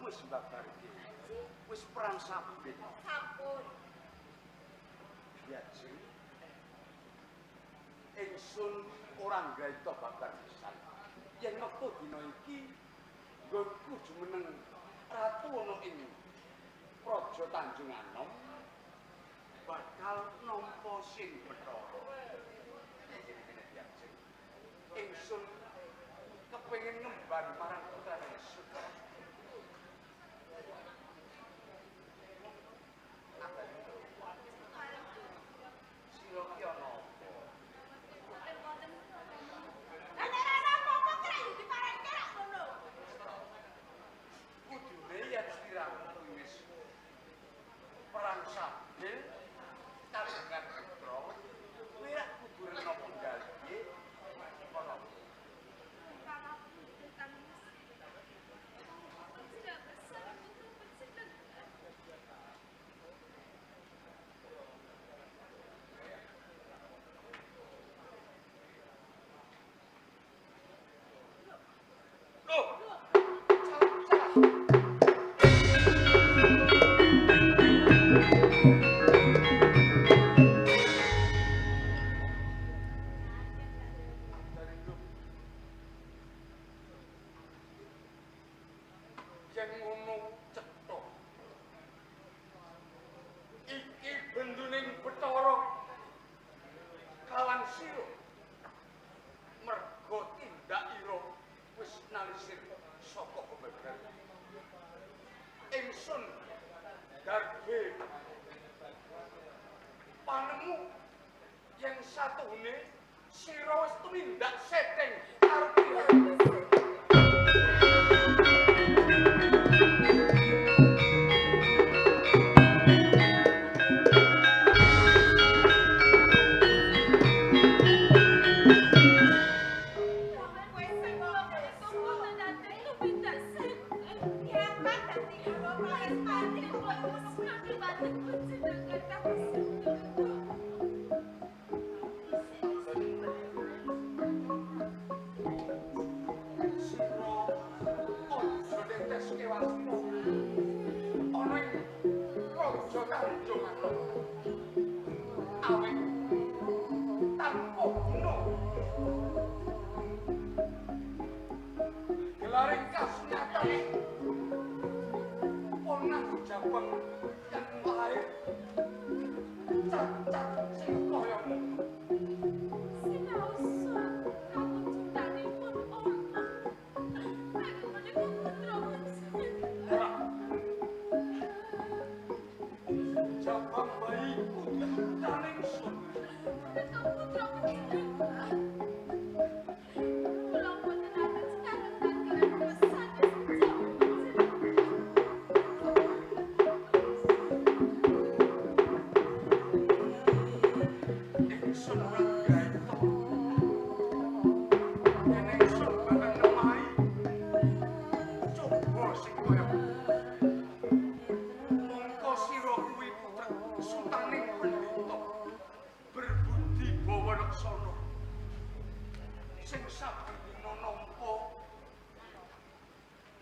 Wis babar iki. Wis perang sabit. Sampun. Biajeng. Ingsun ora nggaita babar pisan. Yen wektu dina iki nggonku jumeneng ratu ana ing Praja Tanjung Anom bakal nampa sing Bathara. Biajeng. Ingsun kepengin ngemban marang putrane ingsun. Sira ki ana apa? Lah nek ora ana apa-apa ki ra yo diparengke ra ngono. Kudune yen sliramu kuwi wis perang sabil kagungan putra, kuwi ra kudu rena penggalih ana. Yen ngono cetha. Iki benduning Bathara kawan sira. Merga tindak ira wis nalisir saka bebegan. Ingsun darbe panemu yen satuhune sira wis tumindak seteng arep.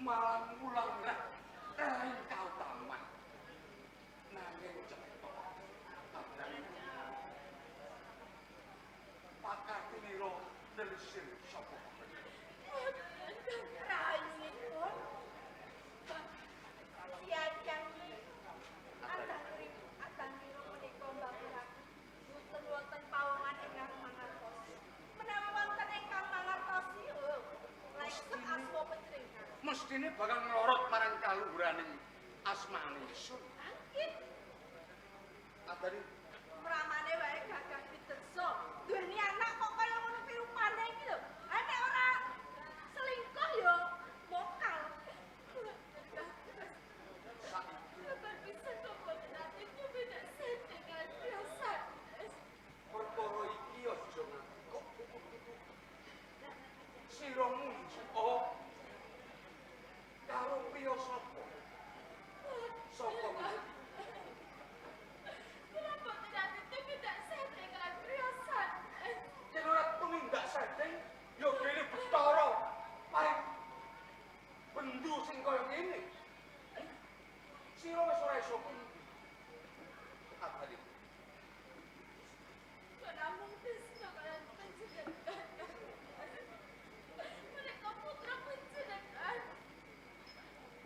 Malang mulang raing kautaman. Nanging cetha kadang pakatinira nelisir sapa Rainipun siang-siang Adanira menika mbakuraken boten wonten pawongan ingkang mangertosi. Menawi wonten ingkang mangertosi, langsung asma panjenengan. Mestine bakal nglorot marang kaluhuraning asmane ingsun. Angkin Adani mramane wae gagah pideksa. Duweni anak kok kaya ngono kuwi rupane iki lho. Ha nek ora selingkuh ya mokal. Perkara iki aja kok tutup-tutup. Sira munjuk karo priya sapa? Sapa kuwi? Yen ora tumindak sedeng ya dene Bathara paring bendu sing kaya ngene. Sira wis ora iso kuwi. Abali.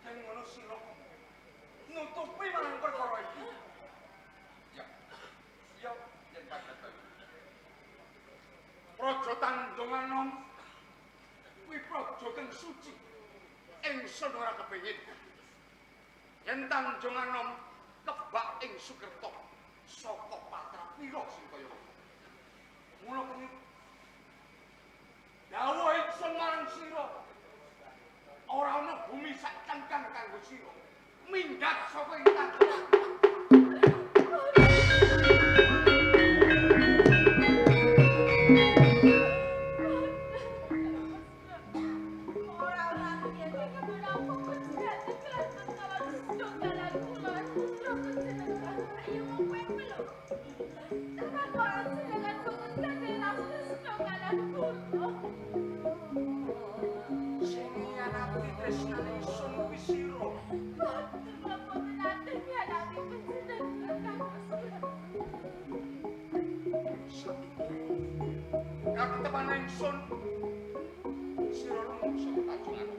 Yen ngono sira nutupi marang perkara iki. Ya. Ya yen pancen. Praja Tanjunganom kuwi praja kang suci. Ingsun ora kepengin yen Tanjunganom kebak ing Sukerta saka patra pira sing kaya ngono. Mula kuwi dawuh ingsun marang sira ora ana bumi sak cengkang kanggo sira. Minggat saka ing Tanjunganom. Ingsun sira lunga saka Tanjunganom.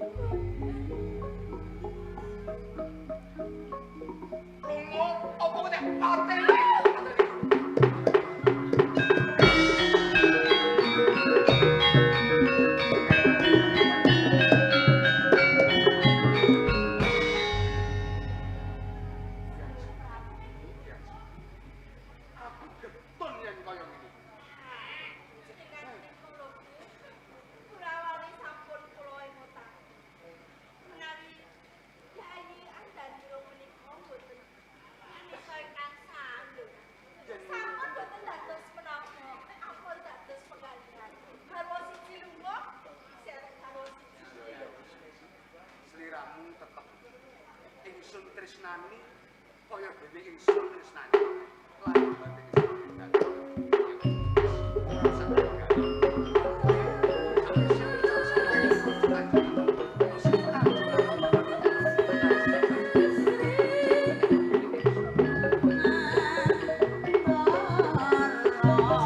Lunga apa kowe tak pateni? Aku getun yen kaya ngene. Sliramu tetep ingsun tresnani kaya dene ingsun tresnani lan batin ingsun ora usah Oh,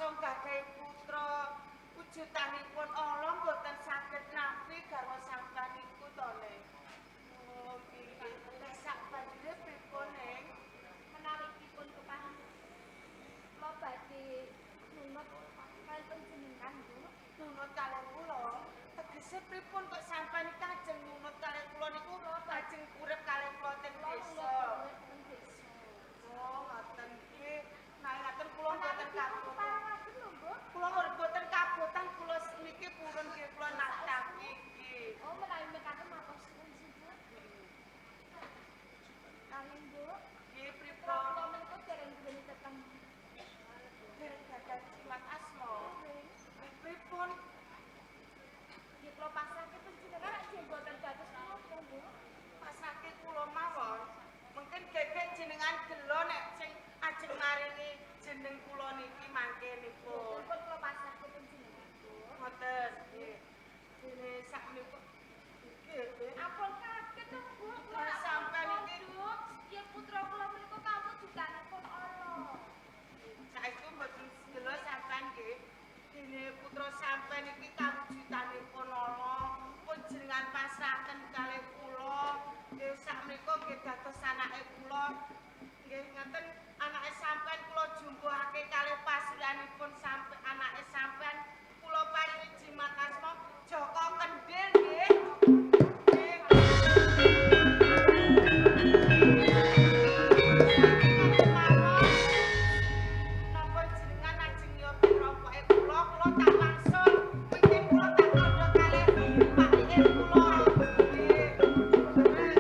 Rasa gadahi putra wujudanipun Allah mboten saged nampi garwa sampean niku to, Neng. Oh, nggih. Lah sak banjure pripun, Neng? Menawi dipun kepareng kula badhe nunut kalih panjenengan, Bu. Nunut kalih kula? Tegese pripun kok sampean iki ajeng nunut kalih kula niku ajeng urip kalih kula teng Kula nunut desa? urip teng desa. Oh, ngoten nggih. Nah, ngaten kula mboten kabotan. Keparengaken lho, Bu. Kula mboten kabotan, kula niki purun nggih kula nampi nggih. Oh, menawi mekaten matur suwun sih, Bu. Kalih, Bu. Nggih, Putra pripun? kula menika dereng duweni teteng. Dereng gadah jimat asma. Lah pripun? Nggih kula pasrahke panjenengan nek mboten dados menapa, Bu. Pasrahke kula mawon. Mungkin gegek jenengan gelo nek sing ajeng maringi jeneng kula niki mangke nipun. Pun kula pasrahke panjenengan, Bu. Ngoten nggih. Dene sakmenika nggih. Ampun kaget to, Bu. Lah, sampean iki- Yen putra kula menika kawujudanipun Allah. Saestu mboten gelo sampean nggih. Dene putra sampean iki kawujudanipun Allah. Pun jenengan pasrahaken kalih kula. Nggih sakmenika nggih dados anake kula. Nggih ngaten anake sampean kula jumbuhake kalih pasuryanipun sampe anake sampean kula paringi jimat asma Joko Kendil nggih. Nggih. Napa jenengan ajeng yogi ropoke kula, kula tak wangsul. Mungkin kula tak kandha kalih pakike kula. Nggih.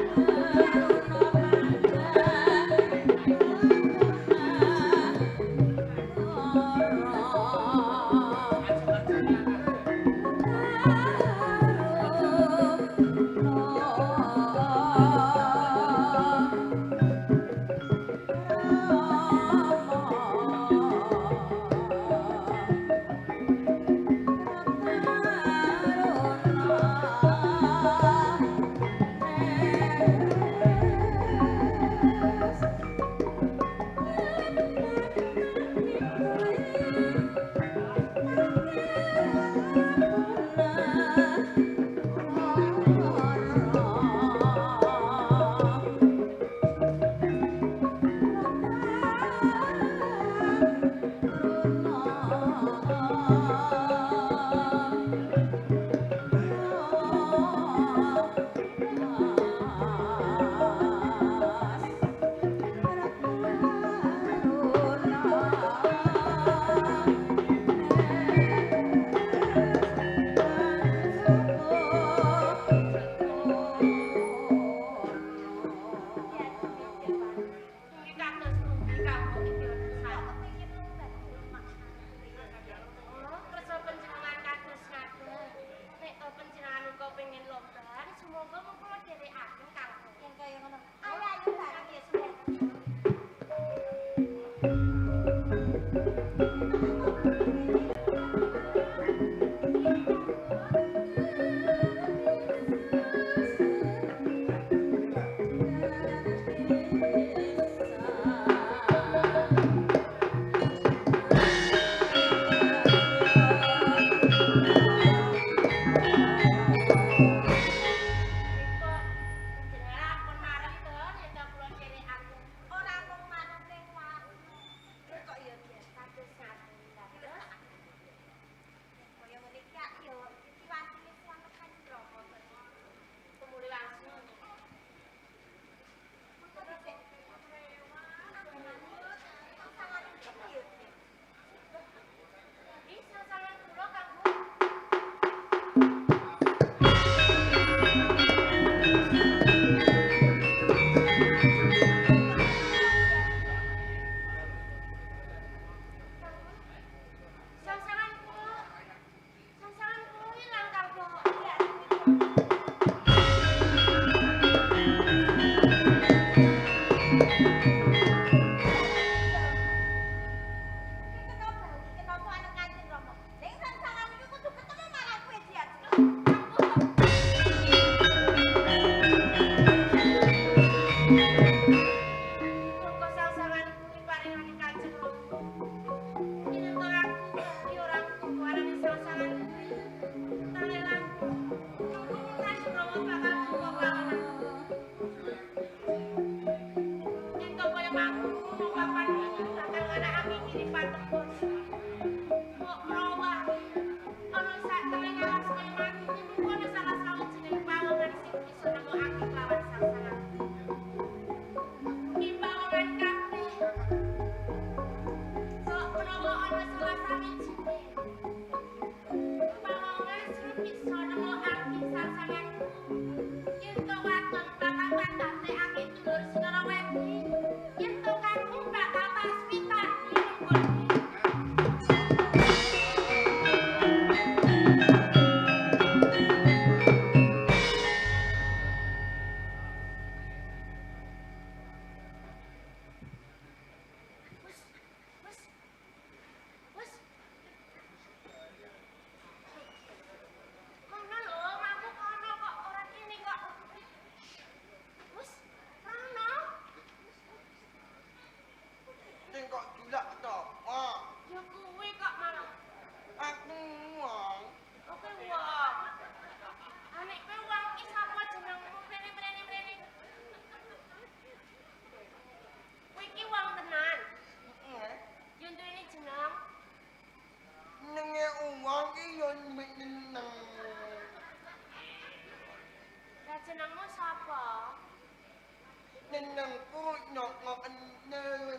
Jenengku Nyoko Kendil.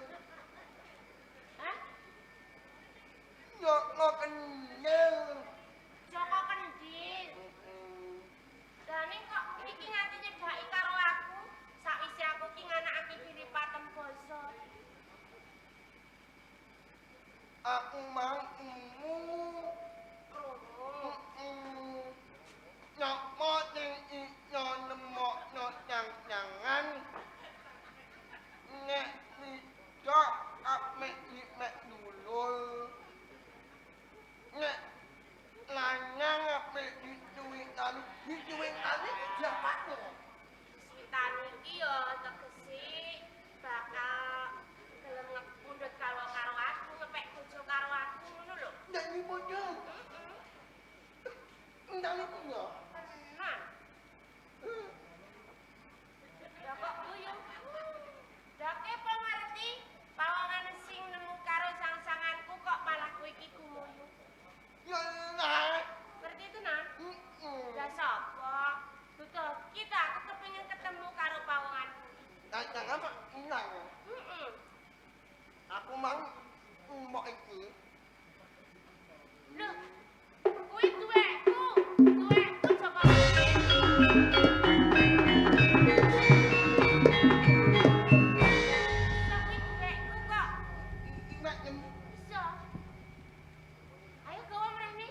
Hah? Nyoko Kendil. Joko Kendil. Lah ning kok iki nganti nyedhaki karo aku, sakwise aku ki nganakake diri patem basa. Aku mau emu. Krungu. Nyoko sing iso nemokno cang-cangan. Nek wedok apik mek dulur. Nek lanang apik dicuwik tali, dicuwik tali diapakno? Suwitane iki ya tegese bakal gelem ngepundhut karo karo aku, ngepek bojo karo aku ngono lho. Nek iki bojo. Heeh. Ndang iku ya. Tenan. Lah kok guyu? Lah kepo ngerti pawongan sing nemu karo sang-sanganku kok malah kowe iki gumuyu. Ya lah. Ngerti tenan? Heeh. Lah sapa? Duduh kita aku kepengin ketemu karo pawonganku. Jangan apa ilang. Heeh. Aku mau mbok iki. Lho, kuwi duwekku. Duwekku Joko Kendil. Lah kuwi duwekku kok. Nek yen Iso. Ayo gawa mrene.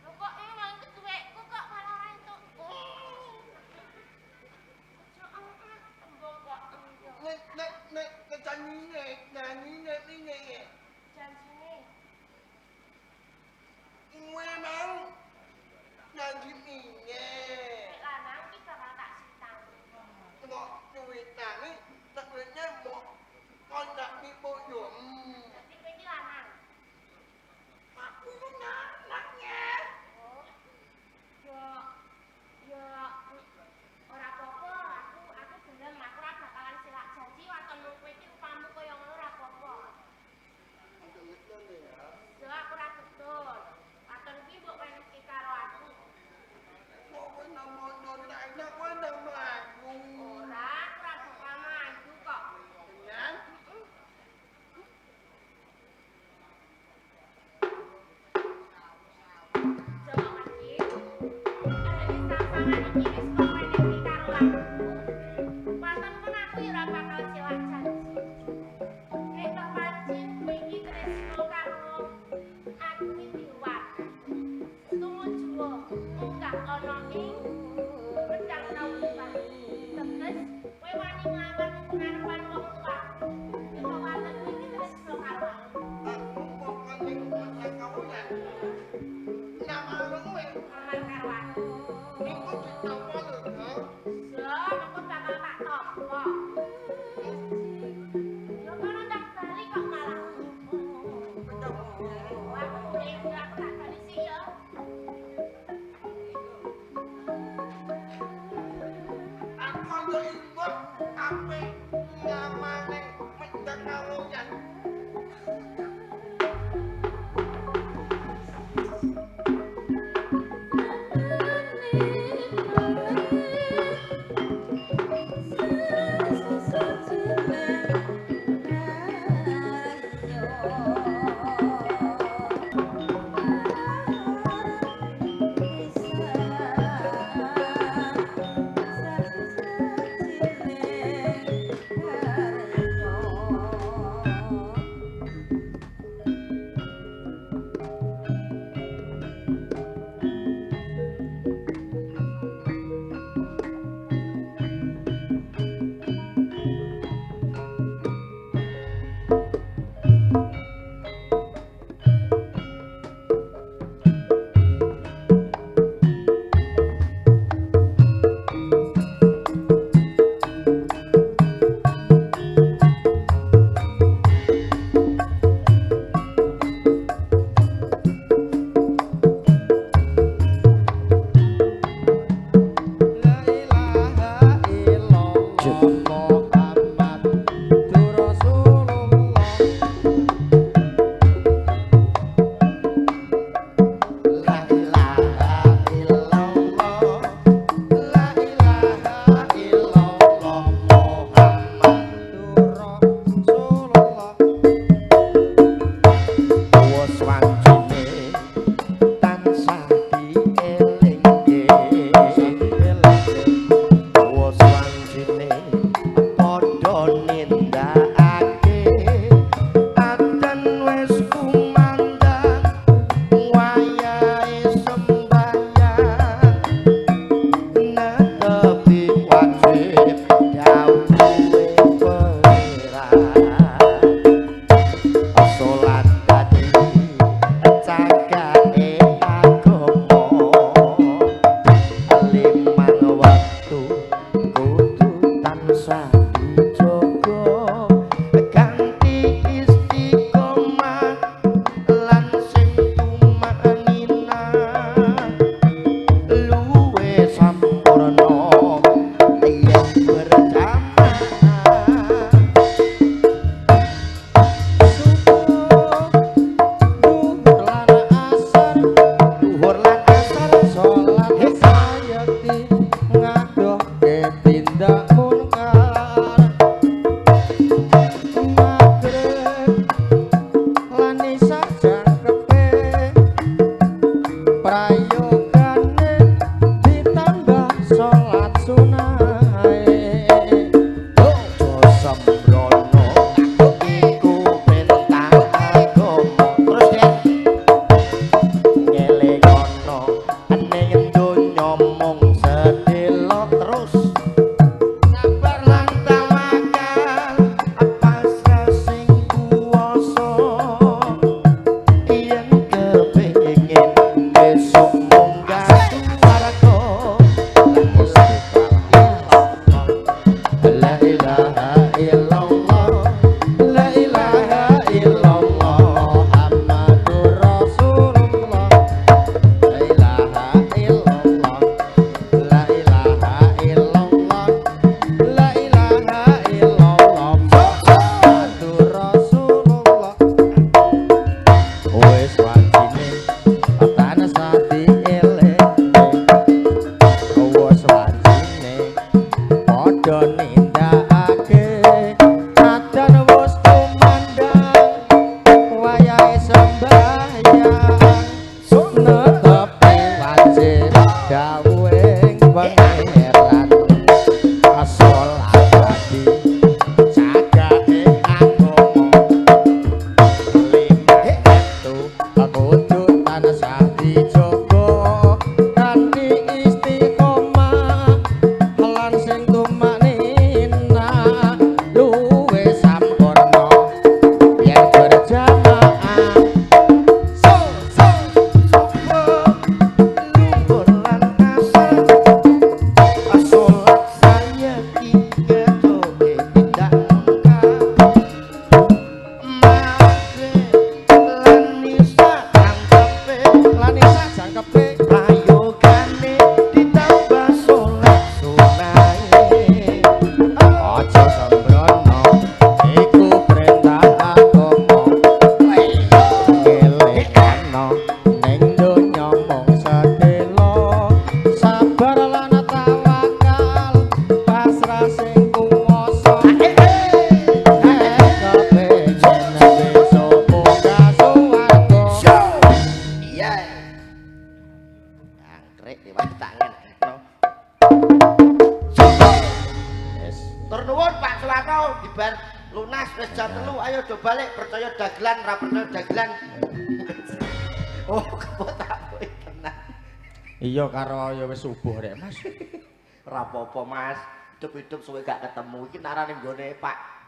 Lho kok emang iki duwekku kok malah ora entuk. Ojo embung kok entuk. Nek nek nek kecanine, nyanine piye? Janjine. Kowe mau janji piye? Nek lanang iki bakal tak sitani. Mbok cuwitane tekene mbok kondak bojo. Dadi kowe iki lanang. Aku lanangnya. Oh. Yo yo ora apa-apa, aku gelem, aku ora bakalan selak janji watonmu kowe iki rupamu kaya ngono ora apa-apa. Yo aku ora getun. Waton kuwi mbok wenehke karo aku. Kok kowe nomo enak kowe nang mlaku. Ora, aku ora bakal maju kok. Tenan? Heeh. Joko Kendil. Arek sang-sangan iki wis kok wenehke karo aku. Waton pun aku ya ora bakal selak janji. Nek toh pancen kowe iki tresno karo aku iki diwat. Tumuju munggah ana ing medang kauripan. Teges kowe wani nglawan ngarepan wong tuaku. Nek toh waton kowe iki tresno karo aku. Aku mbok ning kota kawuyan. Nama kowe Aman karo aku. iku ditampa lho, ya. So, mengko bakal tak tampa. Yo kono tak bali kok malah. Oh, aku mulai aku tak bali sih ya. Aku yo imbok ape ngamane medang kawuyan. dagelan, ora percaya dagelan. Oh, kok tak tenan. Iya karo ya wis subuh rek Mas. Ora apa-apa Mas, hidup-hidup suwe gak ketemu iki narane nggone Pak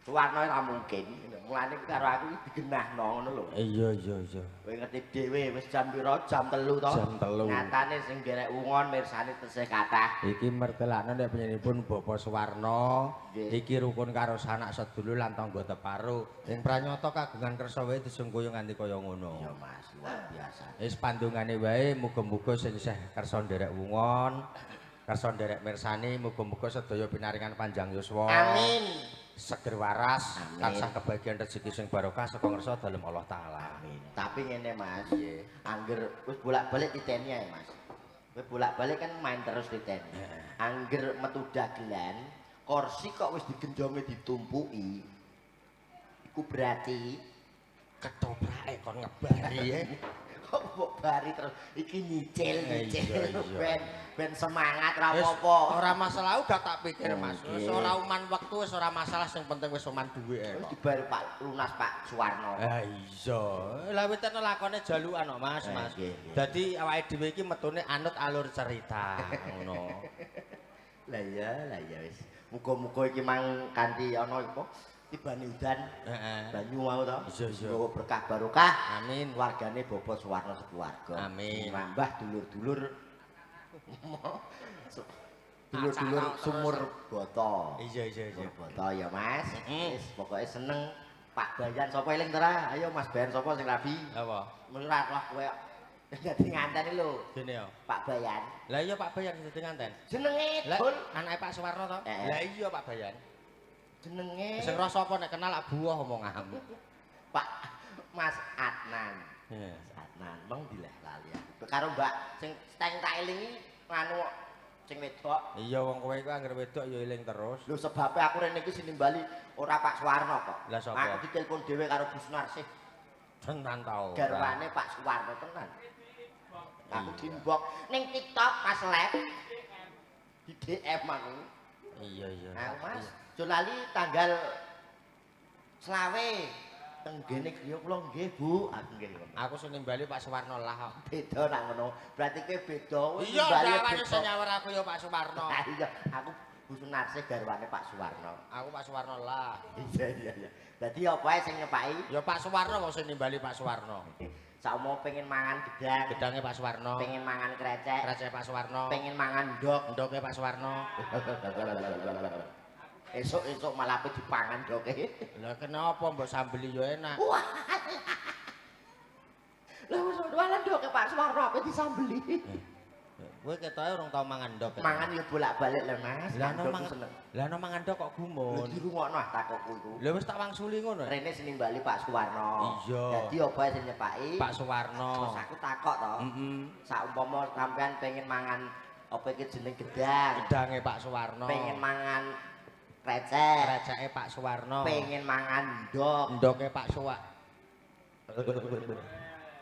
Suwarno ora mungkin. Mulane karo aku iki digenahno ngono lho. Iya iya iya. Kowe ngerti dhewe wis jam pira? Jam 3 to. Jam 3. Nyatane sing nderek wungon mirsani tesih kathah. Iki mertelakno nek panjenenganipun Bapak Suwarno iki rukun karo sanak sedulur lan tangga teparo. Ing pranyata kagungan kersa wae disengkuyung nganti kaya ngono. Iya Mas, luar biasa. Wis pandungane wae muga-muga sing isih kersa nderek wungon, kersa nderek mirsani muga-muga sedaya pinaringan panjang yuswa. Amin. Seger waras, tansah kebagian rezeki sing barokah saka ngersa dalem Allah Taala. Amin. Tapi ngene Mas, angger wis bolak-balik titeni ae Mas. Wis bolak-balik kan main terus titeni. Angger metu dagelan, kursi kok wis digenjonge ditumpuki. Iku berarti ketoprake kon ngebari ya. Kok mbok bari terus iki nyicil nyicil ben semangat ra Wis, apa-apa. Ora masalah udah tak pikir Mas. Wis Nggih. ora uman wektu wis ora masalah sing penting wis uman dhuwit Wis kok. dibayar Pak lunas Pak Suwarno. Ah iya. Lah witene lakone jalukan kok Mas, Mas. Dadi awake dhewe iki metune anut alur cerita ngono. Lah iya wis. Muga-muga iki mang kanthi ana apa tibane udan. Heeh. Banyu mau to. Iya, iya. Muga berkah barokah. Amin. Wargane Bapak Suwarno sekeluarga. Amin. Nambah dulur-dulur. Dulur-dulur sumur boto. Iya iya iya. Sumur boto ya Mas. Wis pokoke seneng Pak Bayan sapa eling ta ora? Ayo Mas Bayan sapa sing rabi? Apa? Mesti ora roh kowe. Dadi nganten lho. Dene ya. Pak Bayan. Lah iya Pak Bayan dadi nganten. Jenenge Lah Dul. anake Pak Suwarno to? Lah iya Pak Bayan. Jenenge sing roh sapa nek kenal lak buah omonganmu. Pak Mas Adnan. Iya. Mas Adnan meng dilah lali aku. Karo Mbak sing teng tak elingi nganu sing wedok. Iya wong kowe iku anggere wedok ya eling terus. Lho sebabe aku rene iki sinimbali ora Pak Suwarno kok. Lah sapa? Aku ditelepon dhewe karo Bu Sunarsih. Tenan ta ora? Garwane Pak Suwarno tenan. Aku diinbox ning TikTok pas live. Di DM aku. Iya iya. Nah, Mas, aja lali tanggal 25 teng gene griya kula nggih, Bu. Aku nggih ngono. Aku sing nimbali Pak Suwarno lah kok. Beda nak ngono. Berarti kowe beda. Iya, dawane sing nyawer aku ya Pak Suwarno. Iya, aku Bu Sunarsih garwane Pak Suwarno. Aku Pak Suwarno lah. Iya iya iya. Dadi apa ae sing nyepaki? Ya Pak Suwarno wong sing nimbali Pak Suwarno. Sakmo pengen mangan gedang. Gedange Pak Suwarno. Pengen mangan krecek. Krecek Pak Suwarno. Pengen mangan ndok. Ndoke Pak Suwarno. Esuk-esuk malah ape dipangan ndoke. Lah kenapa mbok sambeli ya enak. Wah. Lah wis walah ndoke Pak Suwarno ape disambeli. Kowe ketoke urung tau mangan ndok. Mangan ya bolak-balik lho Mas. Lah no mangan. Lah no mangan ndok kok gumun. Lho dirungokno ah takokku iku. Lha wis tak wangsuli ngono. Rene sing nimbali Pak Suwarno. Iya. Dadi apa sing nyepaki? Pak Suwarno. Terus aku takok to. Heeh. Saumpama sampean pengen mangan apa iki jeneng gedang. Gedange Pak Suwarno. Pengen mangan krecek. Kreceke Pak Suwarno. Pengen mangan ndok. Ndoke Pak Suwak.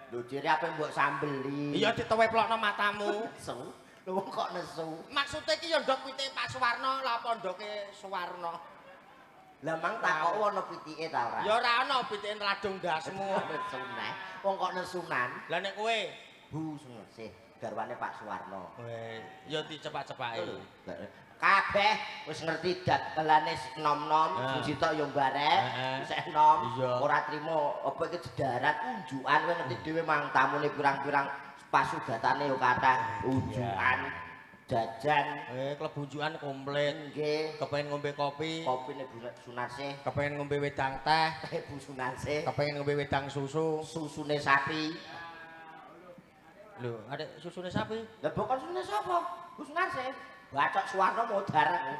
Lho ciri apa mbok sambeli? Iya diteweplokno matamu. Nesu. Lho wong kok nesu? Maksude iki ya ndok pitike Pak Suwarno, lha apa ndoke Suwarno? Lah mang takok ana pitike ta ora? Ya ora ana pitike nradung ndasmu. Nesu neh. Wong kok nesunan? Lah nek kowe Bu Sunarsih, garwane Pak Suwarno. Weh, ya dicepak-cepaki. Kabeh wis ngerti dagelane nom-nom, sing sitok ya mbarek, isih enom, ora trimo apa iki jedaran unjukan kowe ngerti dhewe mang tamune pirang-pirang pasugatane ya kathah unjukan jajan. Klebu unjukan komplit. Nggih. Kepengin ngombe kopi. Kopine Bu Sunarsih. Kepengin ngombe wedang teh. Bu Sunarsih. Kepengin ngombe wedang susu. Susune sapi. Lho, adek susune sapi? Lah bukan susune sapa? Bu Sunarsih. Bacok Suwarno modar aku.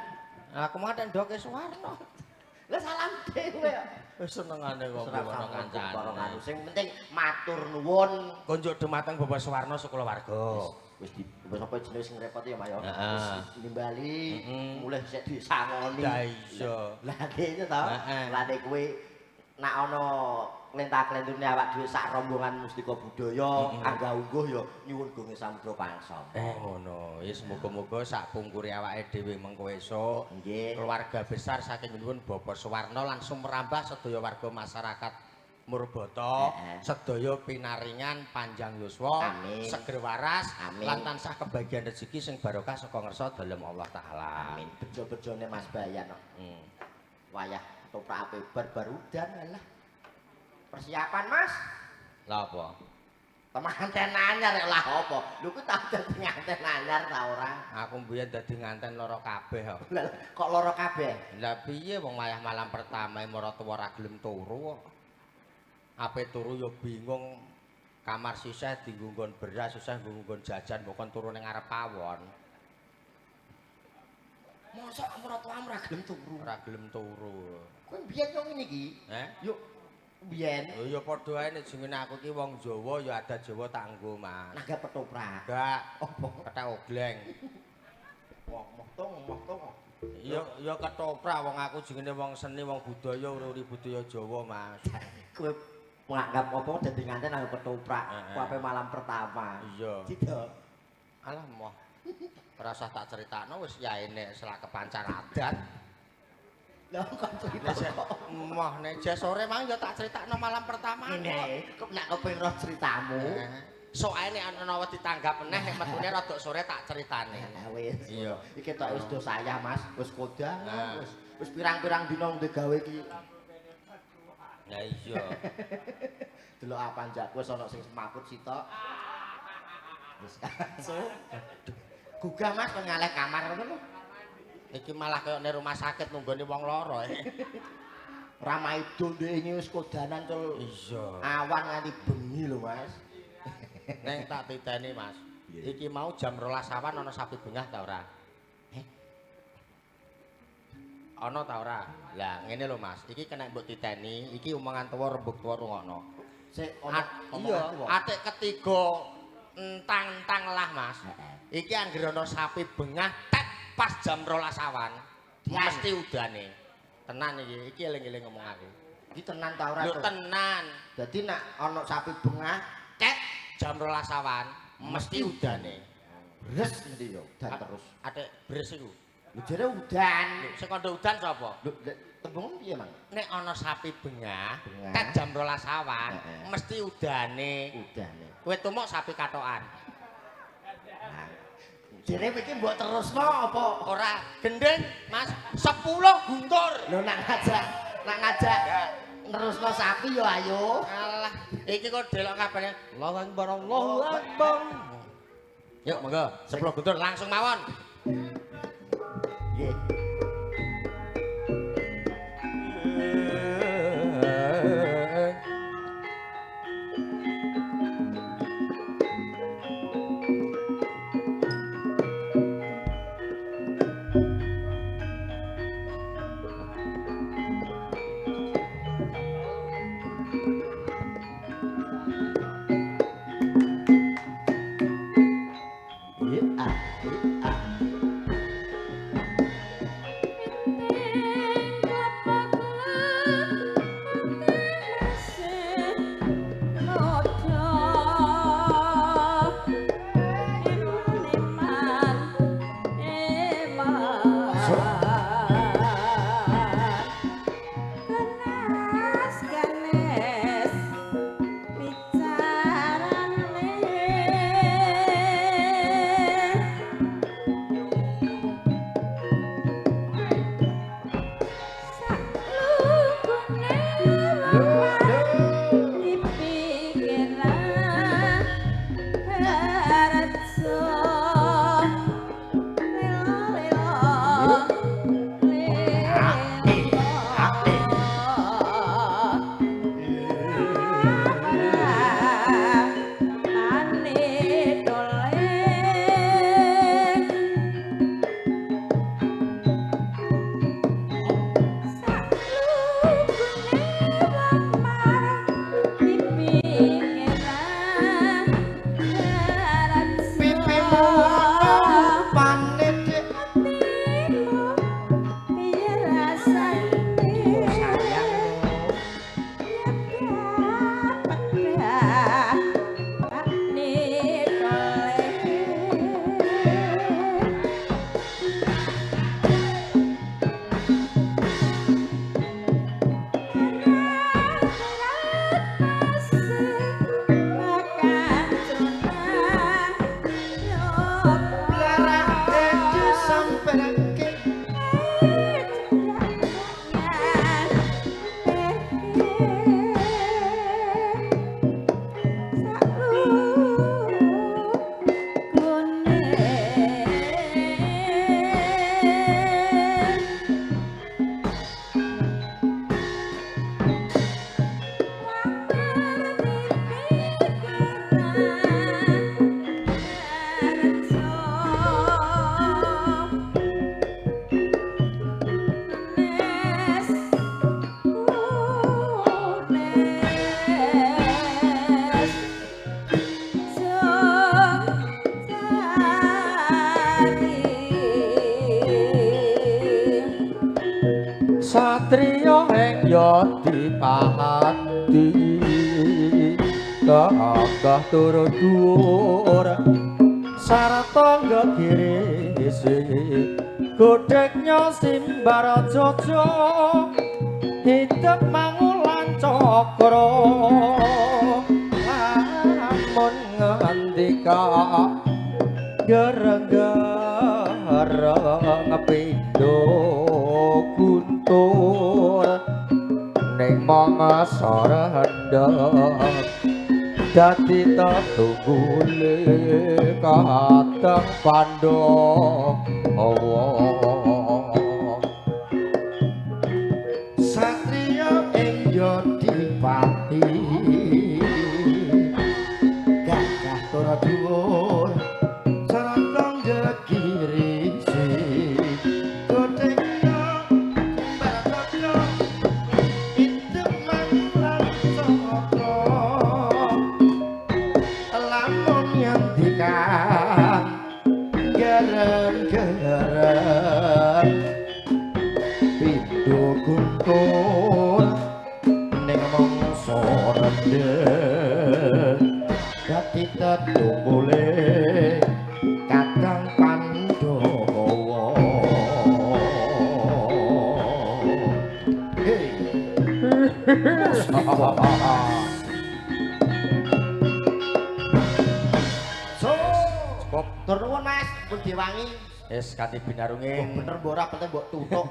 Aku mah ndoke Suwarno. Lah salam dhewe kok. Wis senengane kok ana kancane. Sing penting matur nuwun. Konjuk dumateng Bapak Suwarno sakulawarga. Wis di wis apa jenenge sing repot ya, Mas ya. Wis nimbali, mulih sik disangoni. Lah iya. Lah kene to. Lah nek kowe nak ana klenta-klentune awak dhewe sak rombongan Mustika Budaya angga-ungguh ya nyuwun gonge samudra pangsama. Ngono. Ya semoga-moga sak pungkure awake dhewe mengko esuk nggih keluarga besar saking nyuwun Bapak Suwarno langsung merambah sedaya warga masyarakat Murbata, sedaya pinaringan panjang yuswa, seger waras, lan tansah kebagian rezeki sing barokah saka ngersa dalem Allah Taala. Amin. Bejo-bejone Mas Bayan kok. Wayah ketoprak ape bar udan alah. Persiapan Mas. Lah apa? Temanten anyar lah apa? Lho ku tau dadi nganten anyar ta ora? Aku mbiyen dadi nganten lara kabeh kok. Lah kok lara kabeh? Lah piye wong wayah malam pertama maratuwa ora gelem turu kok. Ape turu ya bingung. Kamar sisih dienggo nggon beras, sisih nggo nggon jajan, mbok kon turu ning ngarep pawon. Mosok maratuwamu ora gelem turu? Ora gelem turu. Kowe mbiyen yo ngene iki? Heh? Yo mbiyen. Oh ya padha ae nek jenenge aku ki wong Jawa ya adat Jawa tak nggo, Mas. Nanggap ketoprak. Enggak. Apa? Kethek ogleng. Wong moh tong. Ya ya ketoprak wong aku jenenge wong seni, wong budaya, uri-uri budaya Jawa, Mas. Kowe nganggap apa dadi nganten nang ketoprak, kowe malam pertama. Iya. Cida. Alah moh. Ora usah tak critakno wis yaene selak kepancar adat. Lah kok cerita kok. Moh nek je sore mang ya tak critakno malam pertama. Ngene, kok nek kepengin roh ceritamu. Sok ae nek ana ditanggap meneh nek metune rada sore tak critane. Lah wis. Iya. Iki tok wis do sayah Mas, wis kodang, wis pirang-pirang dina gawe iki. Lah iya. Delok apa njakku wis ana sing semaput sitok. Wis langsung. Gugah Mas kon ngaleh kamar ngono lho. Iki malah kaya ning rumah sakit nunggone wong lara. Ora maido ndek iki wis kodanan cul. Iya. Awan nganti bengi lho Mas. Neng tak titeni Mas. Iki mau jam 12 awan ana sapi bengah ta ora? Heh. Ana ta ora? Lah ngene lho Mas, iki kena mbok titeni, iki omongan tuwa rembug tuwa rungokno. Sik ana iya, atik ketiga entang-entang lah Mas. Iki anggere ana sapi bengah tek pas jam 12 awan mesti udane. Tenan iki, iki eling-eling ngomong aku. Iki tenan ta ora? Lho tenan. Dadi nek ana sapi bengah tek jam 12 awan mesti udane. Bres mesti yo, udan terus. Atik bres iku. Lho jere udan. Lho sing kandha udan sapa? Lho tembung piye, Mang? Nek ana sapi bengah tek jam 12 awan mesti udane. Udane. Kowe tumuk sapi katokan. Jere iki mbok terusno apa? Ora, gendeng Mas, 10 guntur. Lho nak ngajak nerusno sapi yo ayo. Alah, iki kok delok kabeh. Allahu Akbar, Allahu Akbar. Yuk monggo, 10 guntur langsung mawon. Nggih. Dipikir Gagah turu dhuwur sarta gegirisi godheknya simbar jojo hidup mangulan cakra lamun ngendika gereng-gereng pindho guntur ning mangsa rendheng dadi tetunggule kadang Pandhawa satriya ing Yodipati gagah tura dhuwur sarta gegirisi godheknya kumbar idem mangulan cakra lamun ngendikan gereng-gereng pindho guntur ning mangsa rendheng dadi tetunggule kadang Pandhawa. Hei. So, Cukup. tur nuwun Mas, pun diwangi. Wis kanthi binarunge. Oh, bener mbok ora penting mbok tutuk.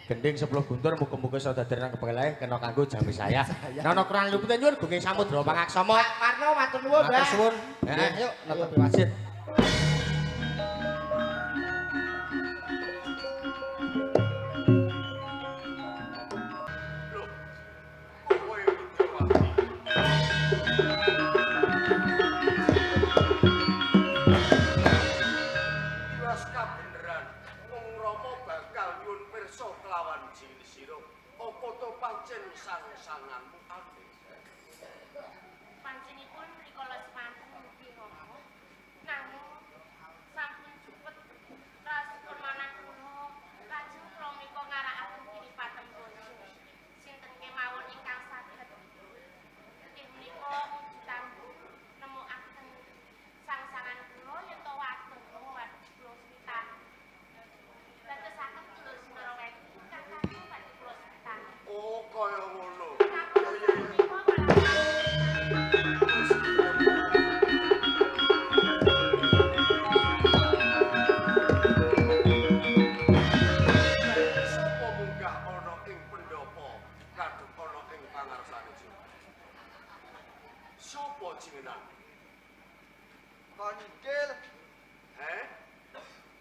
Gending 10 guntur muga-muga iso dadi nang kepengelae kena kanggo jami saya. Nono kurang lupute nyuwun gunging samudra pangaksama. Pak Parno matur nuwun, Matur Mbak. suwun. Heeh, yuk netepi wajib. Lho, kowe Widyawati. Tiwas kabeneran wong Rama bakal nyuwun pirsa kelawan jin sira. Apa to pancen sang-sanganmu aneh? Panjenipun rikala semanten mugi Rama. Nanging sampun jupet rasipun manah kula lajeng kula menika ngarakaken kiripaten bojo. Sinten kemawon ingkang saged inggih menika wujudan nemukaken sang-sangan kula yen to wadon wadon kula semitan. Dadosaken dulur Sinaraweti ingkang kakung badhe kula semitan. Oh, kaya ngono. Kaping menika malah Sapa munggah ana ing pendhapa kadhep ana ing pangarsane Jin? Sapa jenengan? Kondil, He?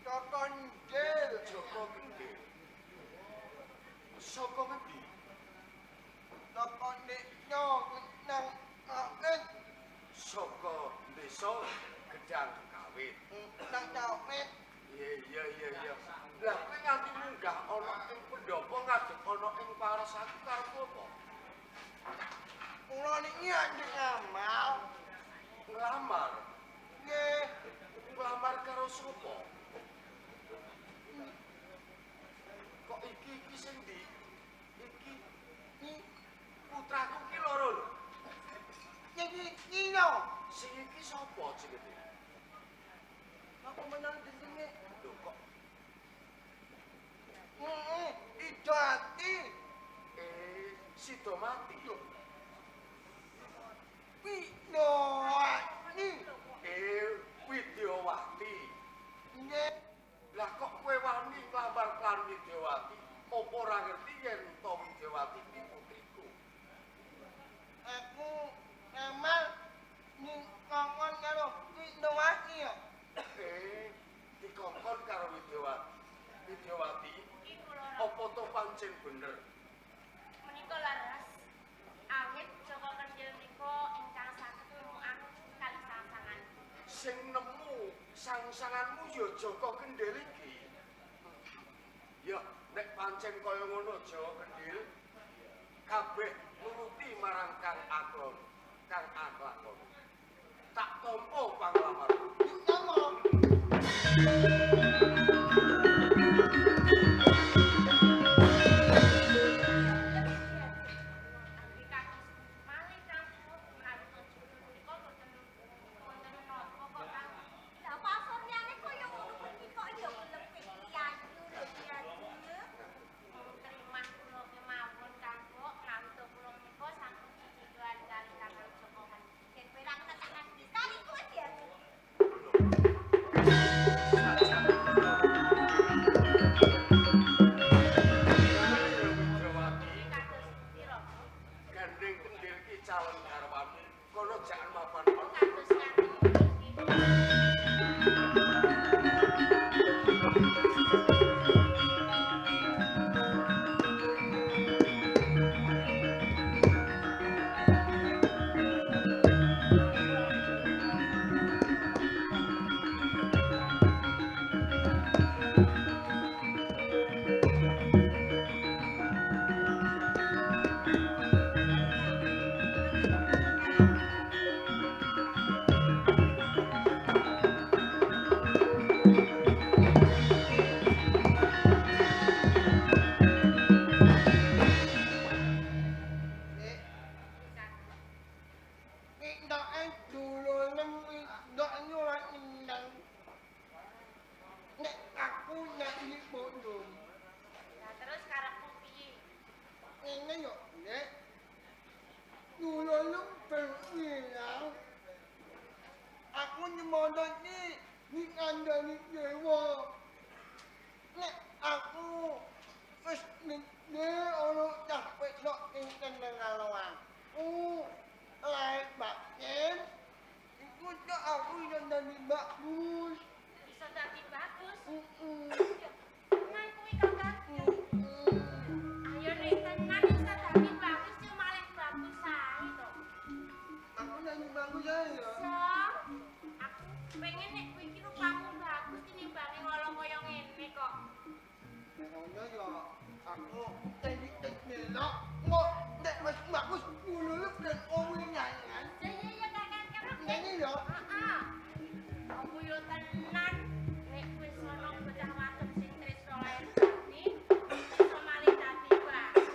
kondil, Joko Kendil. Saka ngendi? toko nekno nang awet, Saka desa Gedang Kawit. nang awet, Iya iya iya iya. Lah kowe nganti munggah ana ing pendhapa ngadep ana ing parasaku karepmu apa? kula niki anjing ngamal, Nglamar. nggih, Nglamar karo sapa? Kok iki iki sing ndi? Iki putraku ki loro lho. niki nino, Sing iki sapa jenenge? aku menang di sini, Lho kok ido ati, sida mati. wino ati, Widyawati. nggih, Lah kok kowe wani nglamar karo Widyawati? Apa ora ngerti yen to Widyawati ki putriku? aku ngamal ning kongkon karo wino ati ya, Dikongkon karo Widyawati. Widyawati, iki kula apa to pancen bener? menika leres awit Joko Kendil menika ingkang saged nemukaken kali sang-sangan. Sing nemu sang-sanganmu ya Joko Kendil iki. Ya, nek pancen kaya ngono Joko Kendil, kabeh nuruti marang Kang Aklon, Kang Aklakon. Tak tampa panglamar. Namo. Anggi kados malih kang kula Pokoke dulurem wedok ora nendang. Nek aku nek bondo. Lah terus karepmu piye? Ngene yo, Nek. Dulurem berwilang. Aku nyemono iki dikandani dewa. Nek aku wis ngene ana cah wedok ing seneng karo aku. Lae batin iku cok aku iso dadi bagus. Iso dadi bagus? Heeh. Tenan kuwi Kakang. Ayo nek tenan iso dadi bagus yo malih bagus ae to. Aku dadi bagus ae ya. Iso. Aku pengen nek kuwi iki rupamu bagus tinimbange ngono kaya ngene kok. Nek ngono yo aku tedik melok kok nek wis bagus dulur ben kowe nyanyi. Iya iya Kakang kerep. Nyanyi yo. Heeh. Aku yo tenan nek wis ana bocah wadon sing tresno lair dadi iso malih dadi bagus.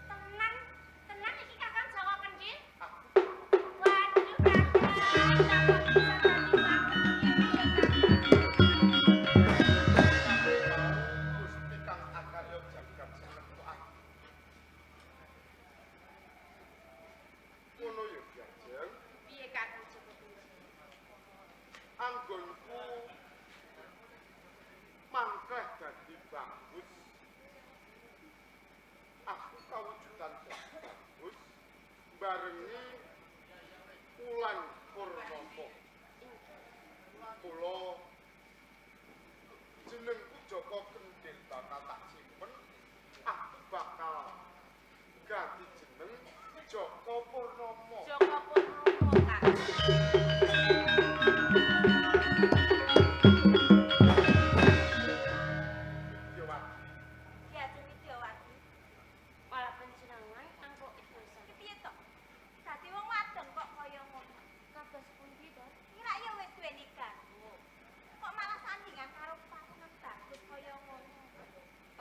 Tenan, tenan iki Kakang Joko Kendil. Waduh Kakang, tambah bisa dadi bagus iki Kakang. Gusti kang akarya jagat seneng aku. Ngono ya Ki Ajeng, Piye Kakang Joko Kendil? anggonku mangkleh dadi bagus. Aku kawujudan dadi bagus barengi Wulan Purnomo. Kula jenengku Joko Kendil bakal tak simpen. Aku bakal ganti jeneng Joko Purnomo. Joko Purnomo Kakang. Widyawati. Ki Ajeng Widyawati. Malah panjenengan kang kok dosa. Ki piye to? Dadi wong wadon kok kaya ngono. Kados pundi to? Iki rak ya wis duwe garwa. Kok malah sandingan karo pasangan bagus kaya ngono.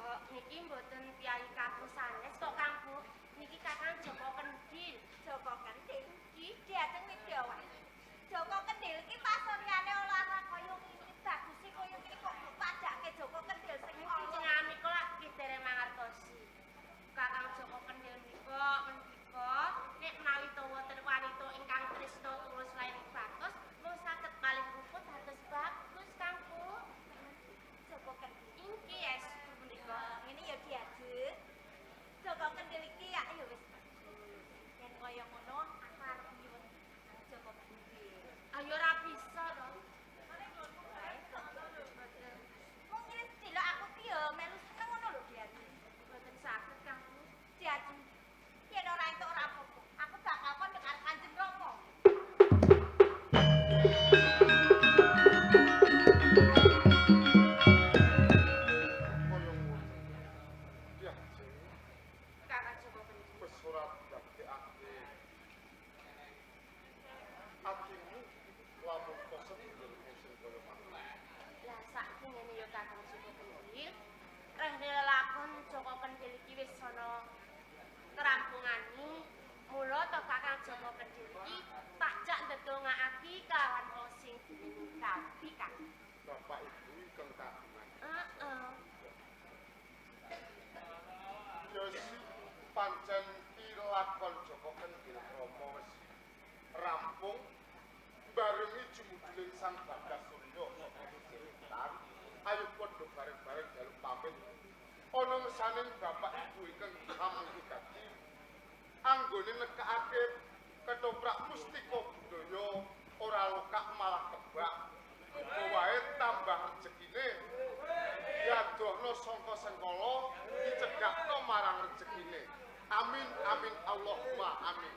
Oh, niki mboten piyai kampus sanes kok Kang Bu. Niki Kakang Joko Kendil. Joko Kendil iki Ki Ajeng Widyawati. Joko Kendil iki pasuryane ora kaya ngene, baguse kaya ngene kok mbok padake Joko Kendil sing Niki ala. jenengan nika lak nggih dereng mangertosi. Kakang Joko Kendil nika ngendika nek menawi to wonten wanita ingkang tresna tulus lair bagus, mung saged malih rupa dados bagus Kang Bu. Joko Kendil. Inggih estu punika. Ngene ya Ki Ajeng. Joko Kendil iki ya ya wis bagus. Yen kaya ngono aku arep nyuwun nang Joko Kendil. Ayo ora bisa to. Mung ngene sedhela aku ki ya melu seneng ngono lho Ki Ajeng. Mboten saged Kang Bu. Ki Ajeng, yen ora entuk ora apa-apa. Aku bakal kon karo Kanjeng Rama. Kaya ngono. Ki Ajeng, Kakang Joko Kendil. wis ora dadekake. Atimu lamun kosedulurmu sing kaya mangkono. Lah saiki ngene ya Kakang Joko Kendil. Rehne lelakon Joko Kendil iki wis ana kerampungane. Mula to Kakang Joko Kendil iki tak jak ndedongaake kelawan wong sing jenenge Kapi Kang. Bapak Ibu ingkang kagungan. Heeh. Ya si pancen pilakon Joko Kendil krama wis rampung barengi jumuduling Sang Bagas Surya saka Wetan. Ayo padha bareng-bareng jaluk pamit. Ana ngesaning Bapak Ibu ingkang hamengku dadi anggone nekakake ketoprak mustika budaya ora lokak malah kebak. Muga wae tambah rejekine. Diadohno sangka sengkala, dicegakno marang rejekine. Amin amin Allahumma amin.